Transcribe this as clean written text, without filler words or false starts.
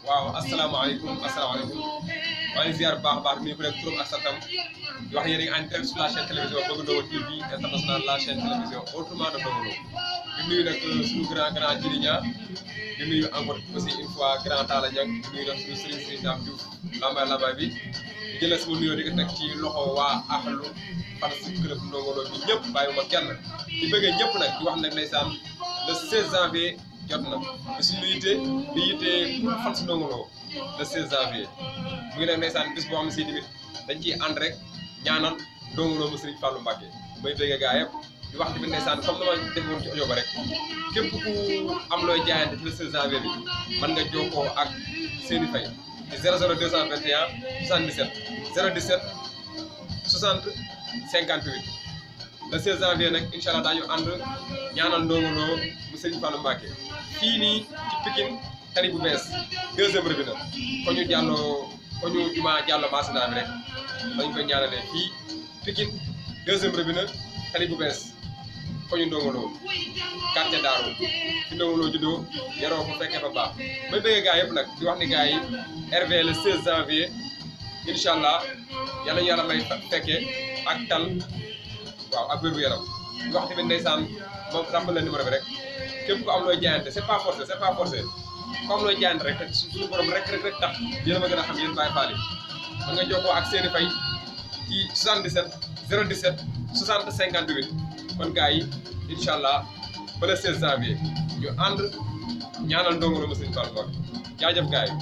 waaw asalaamaaleykum maa ngi ziar bu baax a baax nuyu ku nekk turam ak santam di wax yéen a ngi en direct sur la chaîne télévision Bëgg Ndongo TV international la chaîne télévision autrement de Ndongo Lo di nuyu nag suñu grand Djily Niang di nuyu encore aussi une fois grand Talla Niang di nuyu nag suñu Serigne Dame Diouf lambaay bi di jëlee sama nuyoo di ko teg ci loxo waa axlu fans club Ndongo Lo bi ñëpp bàyyiwuma kenn di bëggee ñëpp nag di wax nag ndeysaan le 16 janvier jot na bis ñu yitte di yitte fans Ndongo Lo le 16 janvier mu ngi nag ndeysaan bis boo xam ne si tamit dañ ciy ànd rek ñaanal Ndongo Lo mu Serigne Fallou Mbacké may bëggee gaa yëpp di wax tamit ndeysaan comme dama defoon ci audio ba rek képp ku am looy jaayante ci le 16 janvier bi mën nga jokkoo ak Seny Faye ci 00221 77 017 60 58 le 16 janvier nag incha allah daañu ànd ñaanal Ndongo Lo mu Serigne Fallou Mbacké fii nii ci Pikine tali bu bees deuxième revue na ko ñu jumaa Diallo Masina bi rek dañ koy ñaanalee fii Pikine deuxième revue na tali bu bees ko ñu Ndongo Lo quartier Daaru fi Ndongo Lo juddoo yaroo fa fekkee fa baax may bëggee gaa yëpp nag di wax ni gaa yi RV le 16 janvier incha allah yàlla ñu yàlla may fekkee ak tal waaw ak wér gu yaram di wax tamit ndeysaan moom rappel la numéro bi rek képp ku am looy jaayante c'est pas forcé ku am looy jaayante rek suñu borom rek tax yéen a ma gën a xam yéen Baye Fall yi mën nga jokkoo ak Seny Faye ci 77 017 60 58 kon gars yi incha allah ba le 16 janvier ñu ànd ñaanal Ndongo Lo mu Serigne Fallou Mbacké jaajëf gars yi